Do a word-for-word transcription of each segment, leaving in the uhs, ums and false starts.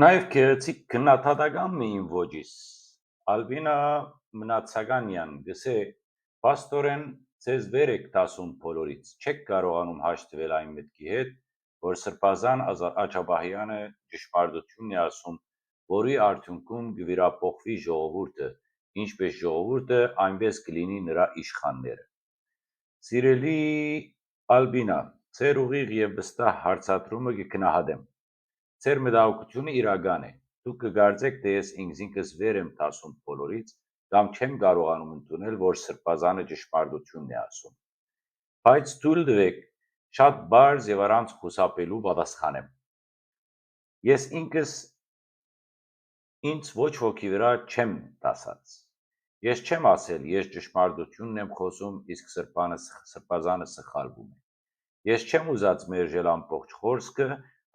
Նաեւ գեղեցիկ քննադատական մը իմ ոճիս։ Ալբինա Մնացականեան գսէ. «Փաստօրէն ձեզ վեր եք դասում բոլորից, չեք կարողանում հաշտվել այն մտքի հետ, որ Սրբազան Ազա-, Աջապահեանը ճշմարտությունն է ասում, որի արդիւնքում կը վիրափոխուի ժողովուրդը, ինչպէս ժողովուրդը, այնպէս կը լինի նրա իշխանները»։ Սիրելի Ալբինա, ձեր ուղիղ եւ վստահ հարցադրումը կը գնահատեմ։ Ձեր մտահոգութիւնը իրական է։ Դուք կը կարծէք, թէ ես ինքզինքս վեր եմ դասում բոլորից կամ չեմ կարողանում ընդունել, որ Սրբազանը ճշմարտությունն է ասում։ Բայց թոյլ տուէք, շատ պարզ եւ առանց խուսափելու պատասխանեմ։ Ես ինքս ինձ ոչ ոքի վրայ չեմ դասած։ Ես չեմ ասել, ես ճշմարտությունն եմ խօսում, իսկ սրբանը, սրբազանը սխալվում է։ Ես չեմ ուզած մերժել ամբողջ խորսքը,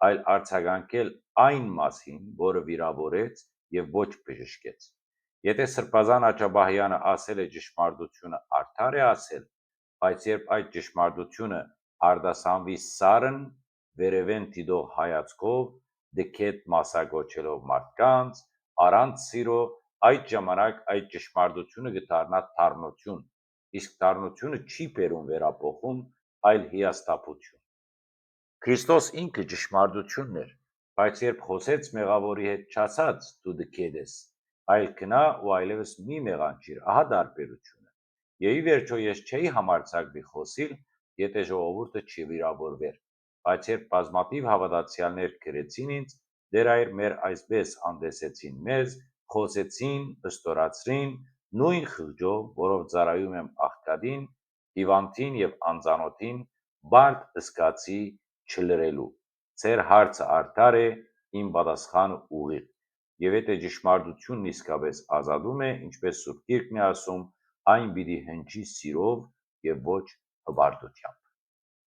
այլ արձագանքել այն մասին, որը վիրավորեց եւ ոչ բժշկեց։ Եթե Սրբազան Աջապահեանը ասել է ճշմարտությունը, արդար է ասել, բայց երբ այդ ճշմարտությունը արտասանուի սառն, վերեւէն դիտող հայացքով, դքետ մասա կոչելով մարդկանց, առանց սիրո, այդ ժամանակ այդ ճշմարտությունը կը դառնայ դառնութիւն, իսկ դառնութիւնը չի բերում վերափոխում, այլ հիասթափութիւն։ Քրիստոս ինքը ճշմարտությունն էր, բայց երբ խօսեց մեղաւորի հետ, չասաց՝ «Դու դքետ ես», այլ՝ «Գնա ու այլեւս մի մեղանչիր», ահա տարբերութիւնը։ Եւ ի վերջոյ ես չէի համարձակուի խօսիլ, եթէ ժողովուրդը չվիրաւորուէր, բայց երբ բազմաթիւ հաւատացեալներ գրեցին ինձ, դեռ այր մեր այսպէս անտեսեցին մեզ, խօսեցին, ստորացրին, նոյն խղճով, որով ծառայում եմ աղքատին, հիւանդին եւ անծանօթին, բարդ զգացի չլրելու։ Ձեր հարցը արդար է, իմ պատասխանը՝ ուղիղ։ Եւ եթէ ճշմարտությունն իսկապէս ազատում է, ինչպէս Սուրբ Գիրքն է ասում, այն պիտի հնչի սիրով եւ ոչ հպարտությամբ։